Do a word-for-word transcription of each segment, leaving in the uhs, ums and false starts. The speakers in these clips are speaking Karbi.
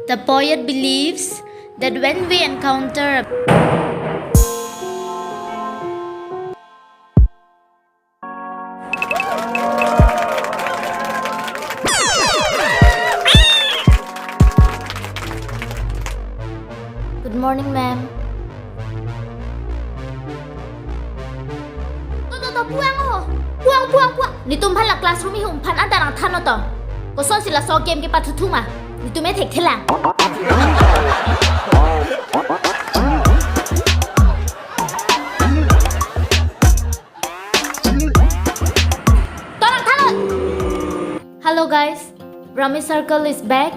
The poet believes that when we encounter a Good morning, ma'am. To, to, to, puang ho. Puang, puang, puang. Netum aphan la classroom ihum aphan anta nangthan non to. Kosonsi laso game kepathuthu ma? Netum e thekthelang. To nangthan non. Hello guys, Rummy Circle is back.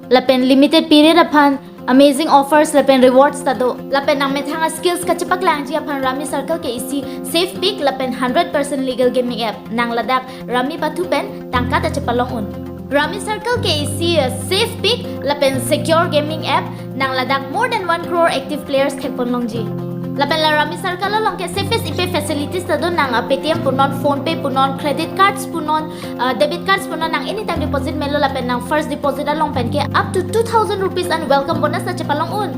Lapen limited period aphan amazing offers lapen rewards ta do. Lapen nangmethang a-skills kachepaklangji aphan Rummy Circle ke isi safe pick lapen hundred percent legal gaming app. Nang ladak rummy pathu pen tangka ta chepalong un. Rummy Circle ke isi, uh, safe pick lapen secure gaming app. Nang ladak more than one crore active players thekpon longji. Lapen la Rummy Circle along ke safest ipe facilities ta do, nang, uh, Paytm punon, PhonePe punon, credit cards punon, uh, debit cards punon, nang anytime deposit melo lapen nang first deposit along pen ke up to two thousand rupees an welcome bonus ta chepalong un.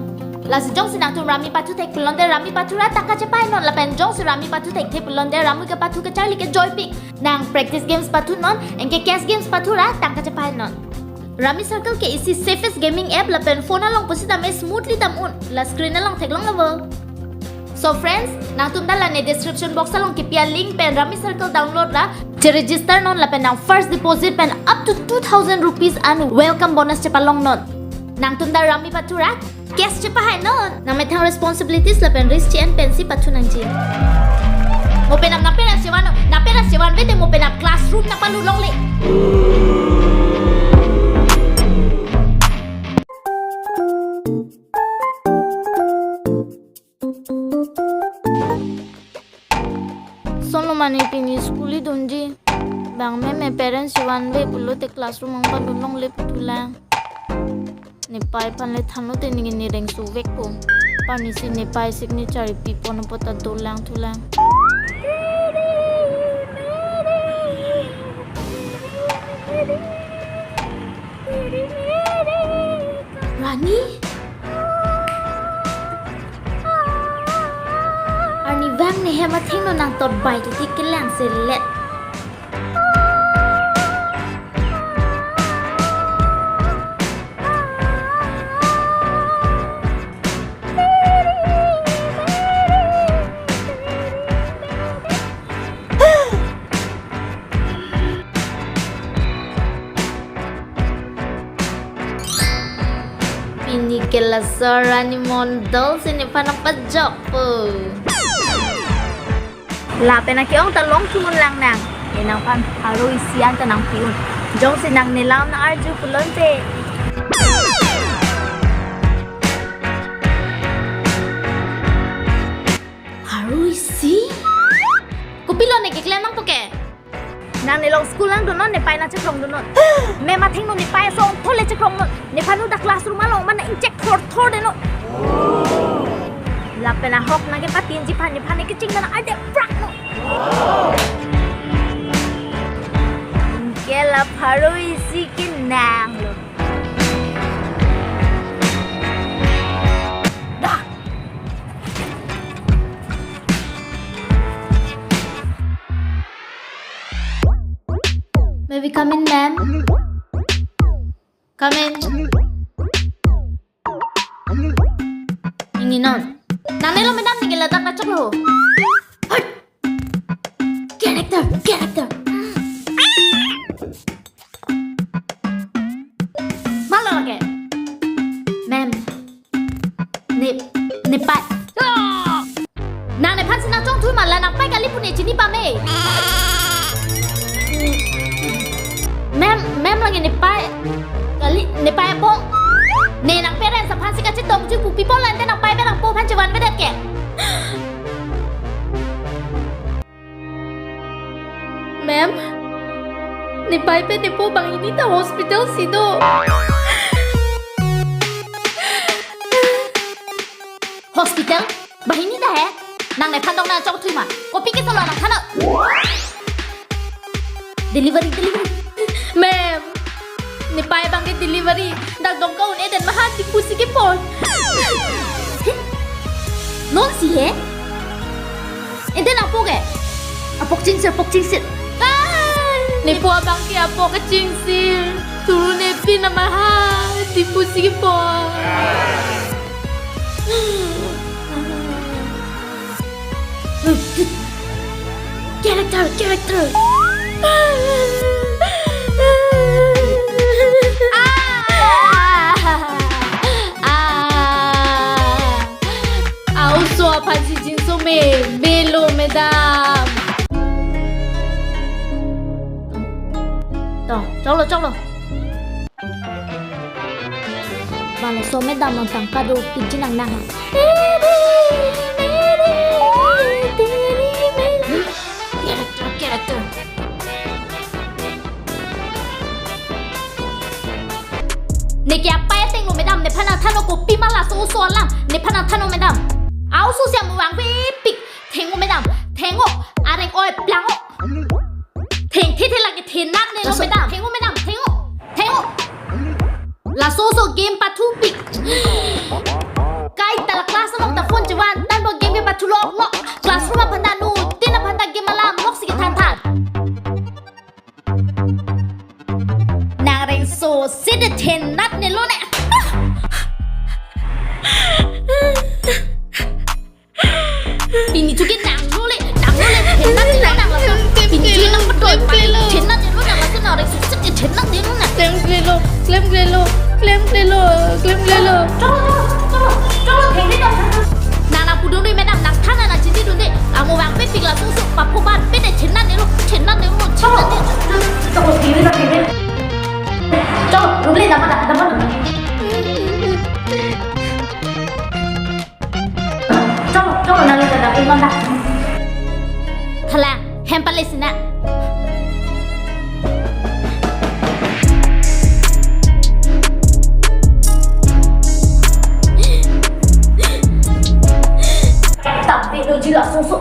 Lasi jongsi nangtum rummy pathu thek pulote rummy pathu ra tangka chepahai non, lapen jongsi rummy pathu thekthe pulote rummy kepathu kacharli ke joypik. Nang practice games pathu non, anke cash games pathu ra tangka chepahai non. Rummy Circle ke isi safest gaming app lapen phone along pusitame smoothly dam un. La screen along theklonglo bo. So friends, nangtum ta la ne description box along kepi a-link pen Rummy Circle download ra che-register non lapen nang first deposit pen up to two thousand rupees an welcome bonus chepalong non. Nangtum ta rummy pathu ra cash chepahai non. Nangmethang responsibilities lapen risk che-en pensi pathu nangji. Mo penap nang parents chevan, nang parents chevanvete mo penap classroom nangpalut longle. Sonlo mane pini school idunji. Bang meme parents chevanve pulote classroom nangpalut longle puthulang. Nepei aphan le thanlo te ningin nereng suvekpo. Parnisi nepei signature pipon apot ta dolang thulang. Rani? Arnivang ne hem athengno nangtotbai titi kelang selet. Pini ke laso Rani Mondol si nephan nangpajokpo. Lapen ake-ong ta longthu un lang nang. E nangphan pharo isi an ta nangpi un. Jongsi nang ne lam nang-arju pulote. Pharo isi? Kopilo ne keklem nangpo ke? Nang ne along school nangdunnon, nepei nangchekrongdunnon. Ma'am athengno nepei asong thole chekrongnon. Nephan uda classroom along mana ingchek thorthor denon. Lapen ahok nangkepatinji aphan nephan ne keching mana ade prak non. Ke la pharo isi ke nanglo. May we come in, ma'am? Come in. Ningjenon. Nangne lo madam, ningje ladak nangchoklo. Hut! Character, character. Malo lake. Ma'am. Ne, nepei. Nang nephan si nangchongthui ma, la nangpei kali pu ne chini pame. Ma'am, ma'am, lake nepei kali, nepei apong. Ne nang parents aphan si kachetongji pu pi pu lante nangpei pen nangpo aphan chevanvedet ke. Ma'am, nepei pen nepo banghini ta hospital si do. Hospital? Banghini ta he? Nang nephan dong nangchongthui ma? Kopi keso lo nangthan non? Delivery, delivery. Ma'am, nepei abang ke delivery. Dak dong ka un-edet ma ha? Nonsi he? Ente nangpo ke? Apok chingsir, apok chingsir. Ah! Nepo abang ke apok ke chingsir. Turu nepin amarha. Tipu si kepo. Character, character. Ah! Ah! A-oso aphansi jinso me, melo, madam. Tong, choklo, choklo. Bang laso madam nang tangka dopikji nang nang. Character, character. Neke apei atenglo madam, nephan nangthanlo, kopima laso oso alam, nephan nangthanlo madam. A-oso si amuvang vepik, thenglo madam, thenglo, areng oi planglo. Thengthe the lake thenatnelo laso madam, thenglo madam, thenglo, thenglo. Laso oso game pathupik. Kaita la class along ta phone chevan, tangbo game ke pathu loklo. Classroom aphanta nu, tin aphanta game alam loksi kethan than. Nang rengso si de thenatnelo ne. Pini chuki nanglo le, nanglo le, thenatnelo nang laso. Pini chuki nang patoi pale, thenatnelo nang laso, nang rengso si de thenatnelo nang. Klemklelo, klemklelo, klemklelo, klemklelo. Cholo, cholo, cholo, cholo, thengri dong. Nang nangpudun dei madam, nangthan nang chinidun dei. Amuvang vepik laso oso, paphoban pe de thenatnelo, thenatnelo, thenatnelo. Cholo, cholo, thengri dong, thengri. Cholo, ruble dama, dama, dama. Cholo, cholo, nang ita dak iman dak. Thala, hem pale sina. Tapi lo jila susu.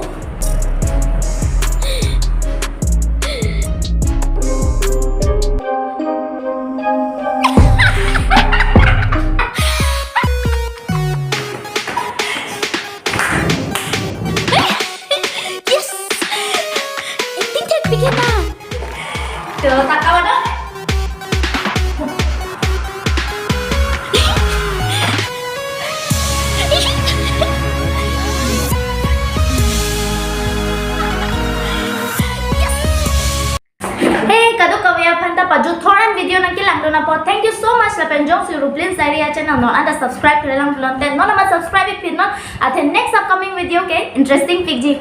Yes! Acting thekpik hena. Tuh, tak kawan dong. Hey, kadokave aphanta pajut thor an video nangkelangdun apot, thank you so much lapen jongsi Ruplin Sairi a-channel non anta subscribe klemkle lang pulote non amat subscribe-ik pin non. Athe next upcoming video ke interesting pikji.